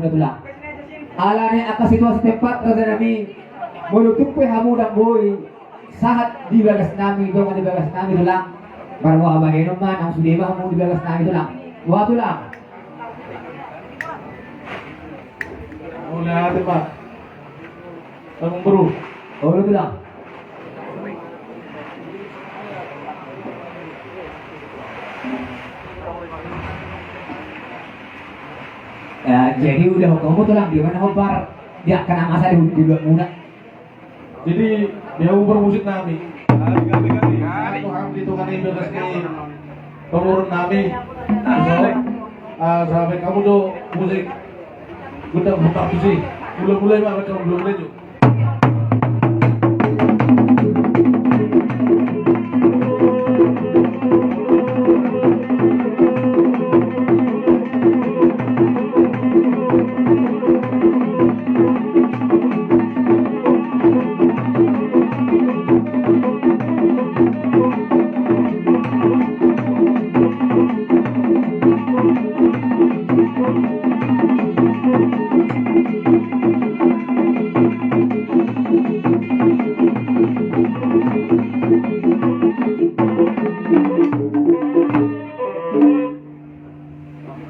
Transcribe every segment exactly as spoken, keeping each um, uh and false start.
Tulang. Alani angka situasi tempat raja nami, molo tung pe hamu dang boi sahat di bagas nami, dongan di bagas nami tulang. Marboha bahenon ma nang sude ma hamu di bagas nami tulang. Boha tulang. Mauliate ma. Amang boru. Olo tulang. Ya, jadi udah kamu tulang di mana hombar? Dia kena masa di di luar muna. Jadi dia hombar musik nami. Kali kali kali. Aku hamdi tuh kan Indonesia. Pengurun nami. So, ah, sampai kamu do musik. Gudang buka besi. Mulai-mulai mah kamu belum mulai juga.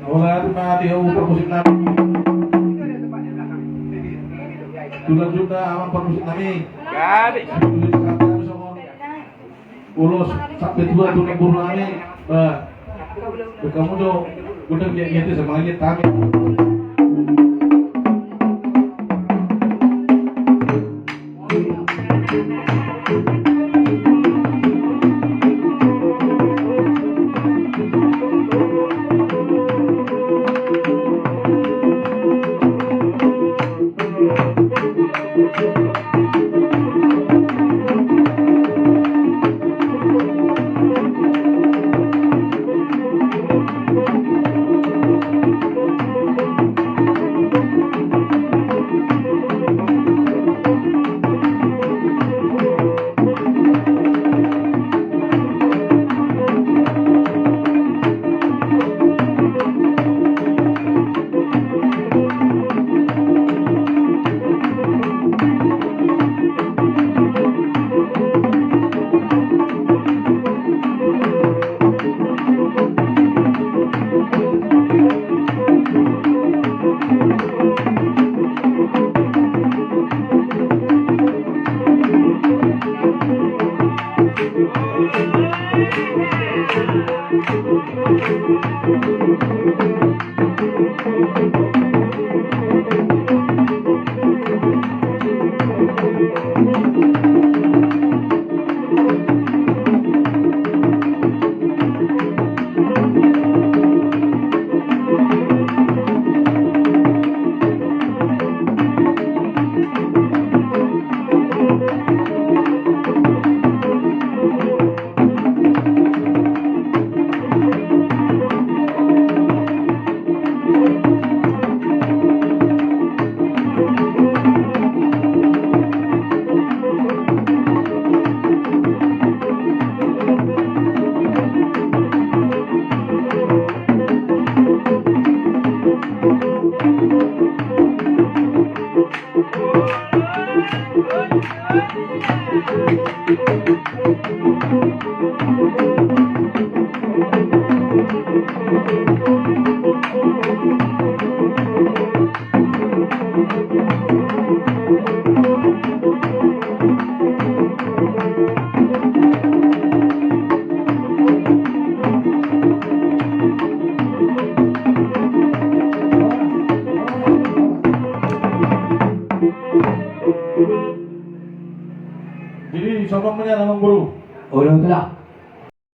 Hola, mati ho, permusik nami. Tulang Junda, amang permusik nami. Jadi. Ulos sampai tua tu nang boru nami. Bah. Kamu do udah lihat-lihat sama lihat kami. Jadi, sombong menya nama guru. Olo tulang.